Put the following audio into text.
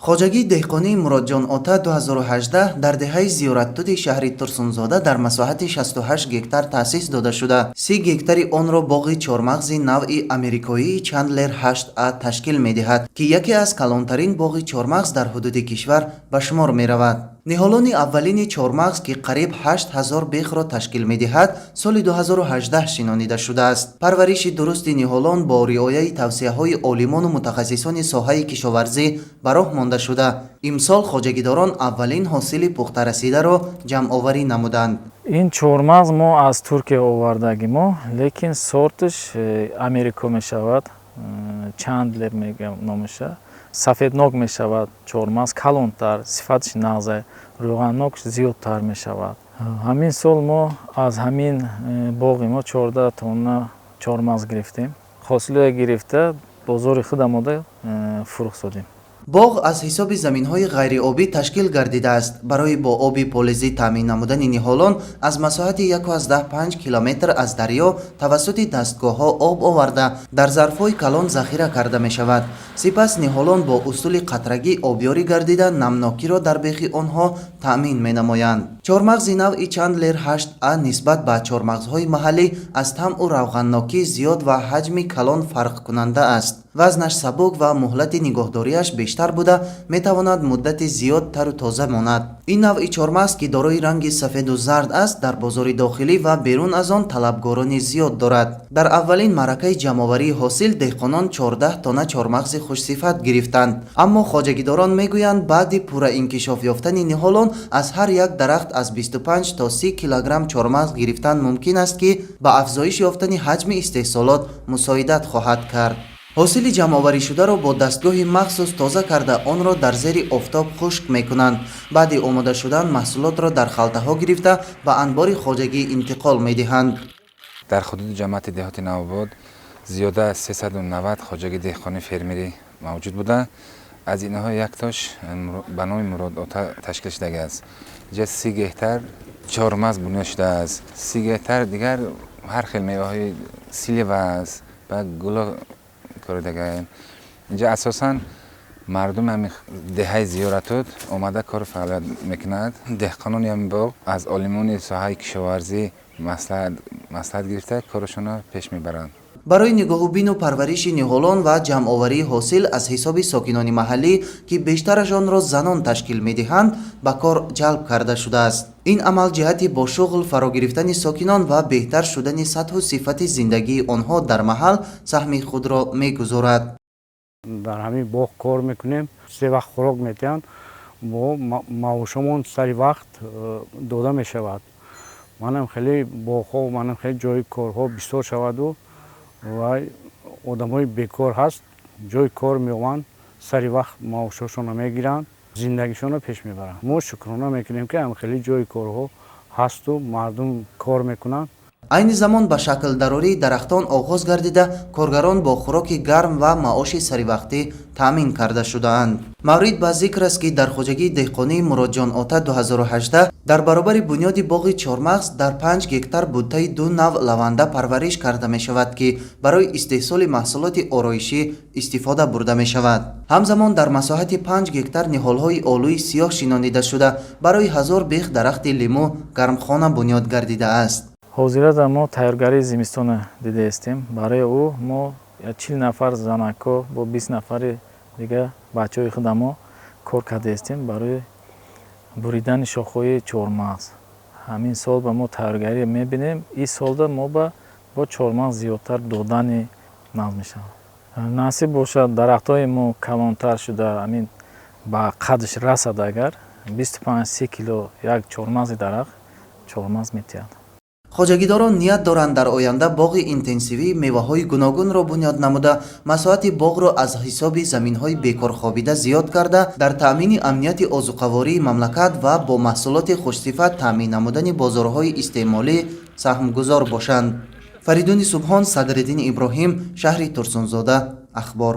Хоҷагии деҳқонии Муродҷон Ота 2018 дар деҳаи Зиёраттуди шаҳри Турсунзода дар масоҳати 68 гектар таъсис дода шуда, 30 гектари онро боғи чормағзи навъи америкоии Чандлер 8А ташкил медиҳад, ки яке аз калонтарин боғи чормағз дар ҳудуди кишвар ба шумор меравад. Ниҳолони аввалини чормағз, ки қариб 8000 бехро ташкил медиҳад, соли 2018 шинонида шудааст. Парвариши дурусти ниҳолон бо риояи тавсияҳои олимону мутахассисони соҳаи кишоварзӣ ба роҳ монда шуда, имсол хоҷагидорон аввалин ҳосили пухтарасидаро ҷамъоварӣ намуданд. Ин чормағз мо аз Туркия овардагӣ мо, лекин сорташ Америко мешавад, Чандлер мегӯям номаша. Сафеднок мешавад чормағз, калонтар, сифаташ нағз, рӯғаннок зиёдтар мешавад. Ҳамин сол мо аз ҳамин боғи мо 14 тонна чормағз гирифтем. Ҳосилое гирифта, бозори худамода фурӯхт содем. Боғ аз ҳисоби заминҳои ғайриобӣ ташкил гардидааст. Барои бо оби полизӣ таъмин намудани ниҳолон аз масоҳати 1,5 километр аз дарё тавассути дастгоҳҳо об оварда, дар зарфҳои калон захира карда мешавад. Сипас ниҳолон бо усули қатрагӣ обёрӣ гардида, намнокиро дар бехи онҳо таъмин менамоянд. Чормағзи навъи Чандлер 8А нисбат ба чормағзҳои маҳаллӣ аз таъму равғаннокии зиёд ва ҳаҷми калон фарқкунанда аст. Вазнаш сабук ва муҳлати нигоҳдориаш бештар буда, метавонад муддати зиёд тару тоза монад. Ин навъи чормағз, ки дорои ранги сафеду зард аст, дар бозори дохилӣ ва берун аз он талабгорони зиёд дорад. Дар аввалин маъракаи ҷамъоварии ҳосил деҳқонон 14 тонна чормағзи хушсифат гирифтанд. Аммо хоҷагидорон мегӯянд, баъди пурра инкишоф ёфтани ниҳолон аз ҳар як дарахт аз 25 то 30 килограмм чормағз гирифтан мумкин аст, ки ба афзоиш ёфтани ҳаҷми истеҳсолот мусоидат хоҳад кард. Ҳосили ҷамъоваришударо бо дастгоҳи махсус тоза карда, онро дар зери офтоб хушк мекунанд. Баъди омода шудан маҳсулотро дар халтаҳо гирифта, ба анбори хоҷагӣ интиқол медиҳанд. Дар ҳудуди ҷамоати деҳоти Навобод зиёда аз 390 хоҷагии деҳқони фермерӣ мавҷуд буда, аз инҳо яктош ба номи Муродота ташкил шудагиаст. Инҷа 30 гектар чормағз бунёд шудааст, 30 гектар дигар ҳар хел меваҳои слива аст, баъд гуло коридагаем. Инҷа асосан мардуми ҳамин деҳаи Зиёратуд омада кору фаъолият мекунад. Деҳқонони ҳамин боғ аз олимони соҳаи кишоварзӣ маслиҳат гирифта, корашонро пеш мебаранд. Барои нигоҳубину парвариши ниҳолон ва ҷамъоварии ҳосил аз ҳисоби сокинони маҳаллӣ, ки бештарашонро занон ташкил медиҳанд, ба кор ҷалб карда шудааст. Ин амал ҷиҳати бо шуғл фаро гирифтани сокинон ва беҳтар шудани сатҳу сифати зиндагии онҳо дар маҳал саҳми худро мегузорад. Дар ҳамин боғ кор мекунем, се вақт хӯрок метиҳанд, бо маошомон сари вақт дода мешавад. Манам хеле боғҳо, манам хеле ҷои корҳо бисёр шаваду ва одамҳои бекор ҳаст, ҷои кор меоманд, сари вақт маошҳошонро мегиранд, зиндагишонро пеш мебаранд. Мо шукрона мекунем, ки ҳам хеле ҷои корҳо ҳасту мардум кор мекунанд. Айни замон ба шаклдарории дарахтон оғоз гардида, коргарон бо хӯроки гарм ва маоши саривақтӣ таъмин карда шудаанд. Маврид ба зикр аст, ки дар хоҷагии деҳқонии Муродҷон Ота 2018 дар баробари бунёди боғи чормағз дар 5 гектар буттаи ду навъ лаванда парвариш карда мешавад, ки барои истеҳсоли маҳсулоти ороишӣ истифода бурда мешавад. Ҳамзамон дар масоҳати 5 гектар ниҳолҳои олӯи сиёҳ шинонида шуда, барои 1000 бех дарахти лимӯ гармхона бунёд гардидааст. Ҳозирада мо тайёргарии зимистона дидаистем. Барои ӯ мо 40 нафар занакҳо бо 20 нафари дига бачаҳои худамо кор кардаистем барои буридани шохҳои чормағз. Ҳамин сол ба мо тайёргарӣ мебинем. Ин солда мо бо чормағз зиёдтар додани нағз мешавад. Насиб бошад, дарахтҳои мо калонтар шуда, ҳамин ба қадш расад, агар 25-30 кило як чормағзи дарахт чормағз метиҳад. Хоҷагидорон ният доранд, дар оянда боғи интенсивии меваҳои гуногунро бунёд намуда, масоҳати боғро аз ҳисоби заминҳои бекорхобида зиёд карда, дар таъмини амнияти озуқавории мамлакат ва бо маҳсулоти хушсифат таъмин намудани бозорҳои истеъмолӣ саҳмгузор бошанд. Фаридуни Субҳон, Садриддини Иброҳим, шаҳри Турсунзода, Ахбор.